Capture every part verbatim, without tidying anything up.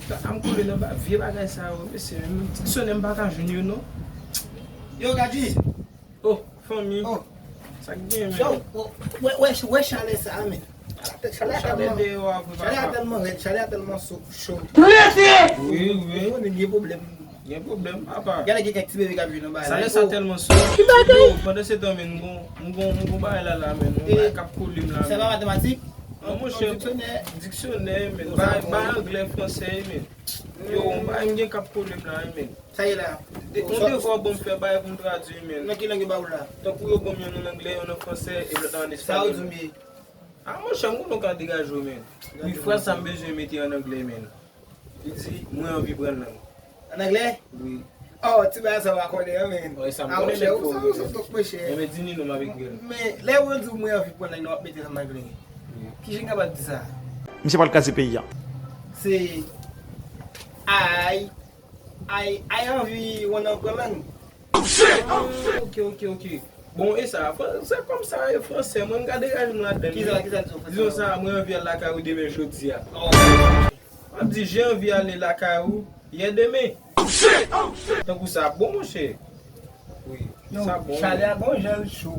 Sa m koule nan ba vye bagay sa yo, mesye, menm diksyonè m pa ka jwenn yo non. Yo, Gadji. Oh, fanmi. Oh. Sa k gen, men? Yo, oh, wè, wè, wè chalè sa a, men. Chalè a tèlman, chalè a tèlman rèd, chalè a tèlman cho. Wi, wi. Ou konnen gen pwoblèm. Gen pwoblèm, papa. Gade gen kèk ti bebe k ap jwe nan bagay la. Chalè sa tèlman cho. Yo, pandan se tan, men, m gon, m gon, m gon bagay la, la, men. M gon bagay k ap koule m la, men. Se pa matematik? Non, monchè, diksyonè, men. Bay, bay anglè, fransè, men. Yo, m gen k ap koule m la, men. Sa ye la. Yon devwa ban m fè bagay pou m tradui, men. Nan ki lang yo ba ou la? Tankou yo ban m youn an anglè, youn an fransè, e lòt la an espanyòl. Sa yo di m ye? A, monchè, m konnen w ka degaje w, men. Wi, fraz sa m bezwen mete an anglè, men. Li di, mwen anvi pran lang. An anglè? Wi. Oh, ti bagay sa w pa konnen an, men. Wi, sa m konnen, men. A, monchè, ou se yon tonk, monchè. Enben, di ni non m ap ekri l. Men, lè yo di w mwen anvi pran lang nan, w ap mete l an anglè. Wi. Kijan m kapab di sa? Misye pral kraze peyi a. Se I, I, I anvi wanna pran lang. Ah, ok, ok, ok. Bon, e sa, fran-, se kòm sa, e fransè, mwen, m ka degaje m ladan l. Kisa, kisa l di w fransè? Dizon sa, mwen anvi al lakay ou demen jodi a. Oh. M ap di, j'ai envie aller lakay ou yè demen. Tankou sa, bon, monchè. Wi, sa bon. Chalè a gon jan l cho.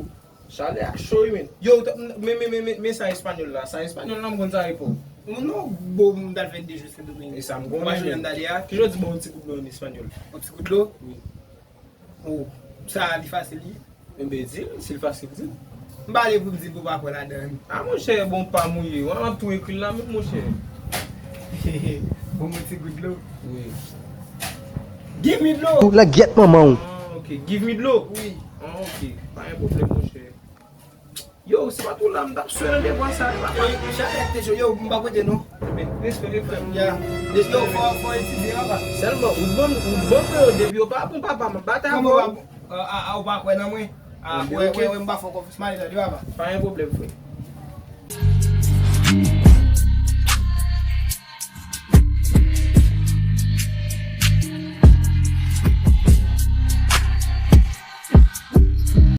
Chalè a cho, wi, men. Yo, men, men, men, men, men sa espanyòl la. Sa espanyòl la, m konn sa e pou. Non, non, bon, m t al fè de jou Sendomeng. E sa m konnen, men. Ki jan w di bon, yon ti gout dlo an espanyòl? Yon ti gout dlo? Wi. Oh, sa li fasil, wi. Enben, di l, si l fasil, di l. M pa vle pou m di pou w pa kwè ladan l. A, monchè, bon, pa mouye. Wè, m ap tou ekri l la, menm, monchè. Bon, yon ti gout dlo. Wi. Give me dlo. Ou langyèt manman w. Ah, ok. Give me dlo. Wi. Ah, ok. Pa gen pwoblèm, monchè. Yo, se pa tou la, m t ap swe nan devwa sa, yo, papa. Yo, yo, chalè a te cho, yo, m pa kote, non. Men, respè, respè, frè m. Ya. Yo, fò, fò etidye, papa. Sèlman, ou t ban m, ou t ban m yo, depi yo pa bon, papa, m ap batay avè w. Kòman w pa bon? A, a, a, ou pa kwè nan mwen? A, wè, wè, wè, m pa fè w konfyans, m ale tande, papa. Pa gen pwoblèm, frè.